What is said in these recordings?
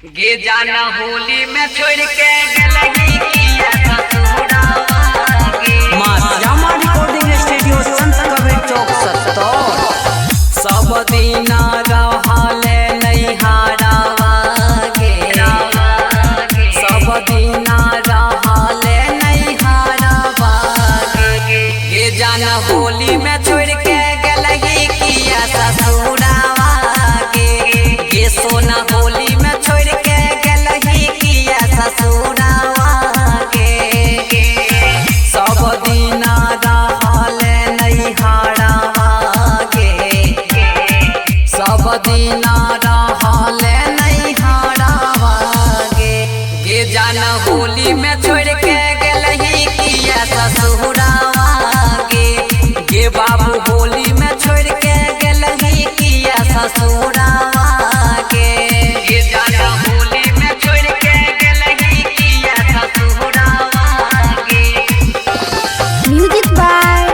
गे जाना होली में छोड़ के गेलही किया ससुरावा गे। माँ श्यामा रिकॉर्डिंग स्टूडियो, संत कबीर चौक, सत्तौर। सब दिना रहले नैहरावा गे, सब दिना रहले नैहरावा गे। गे जाना होली में छोड़ के गेलही किया ससुरावा गे। गे सोना होली में छोड़ के गेलही किया ससुरावा गे। सब दिना रहले नैहरावा गे, सब दिना रहले नैहरावा गे। गे जाना होली में छोड़ के गेलही किया ससुरावा गे। गे बाबू होली में छोड़ के गेलही किया ससुरावा गे। गे जाना होली में छोड़ के गेलही किया ससुरावा गे। Music by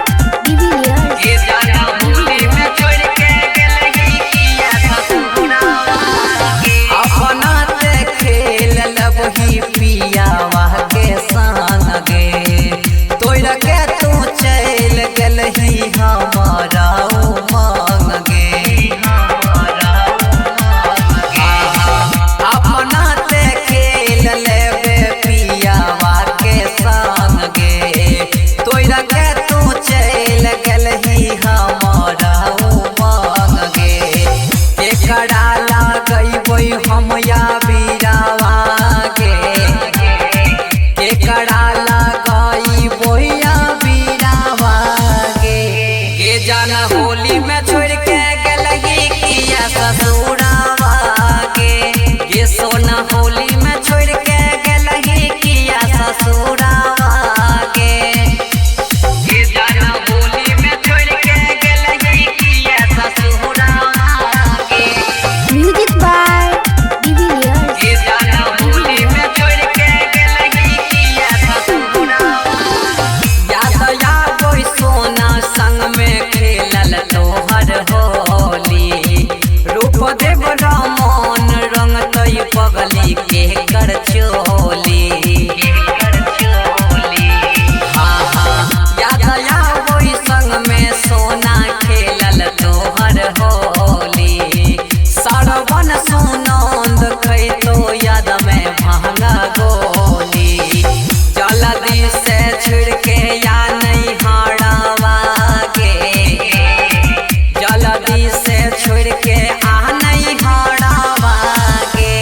de Villiers. गे जाना होली में छोड़ के गेलही किया ससुरावा गे। अपना ते खेल लबही पियावा के संग गे, तोड़ के तू चल गेलही हमारा उमंग गे। अपना ते खेल लेबे पियावा के संग गे, तोड़ के तू चल गेलही हमारा उमंग गे। केकरा लगैबै हम या बीरावा गे, केकरा लगैबै या बीरावा गे। गे जाना होली में छोड़ के गेलही किया ससुरावा गे। गे सोना होली में छोड़ के गेलही किया ससुरावा गे। गे जाना होली में छोड़ के गेलही किया ससुरावा गे। Music by de Villiers. गे जाना होली में छोड़ के गेलही किया ससुरावा। याद आबै सोना संग में खेलल तोहर होली, रूप देव रमन रंग तई पगली के कर चोली। हाँ हाँ, याद आबै संग में सोना खेलल तोहर होली, सरवन सुनंद खैतो याद में भांगा गोली। जल्दी से छिड़के या नहीं हरावा गे, जल्दी से छोड़ के आ नहीं हरावा गे।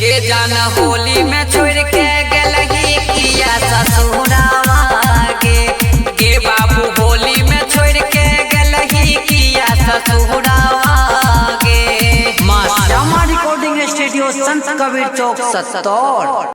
गे जाना होली में छोड़ के गेलही किया ससुरावा गे। गे बाबू होली में छोड़ के गेलही किया ससुरावा गे। माँ श्यामा रिकॉर्डिंग स्टूडियो, संत कबीर चौक, सत्तौर।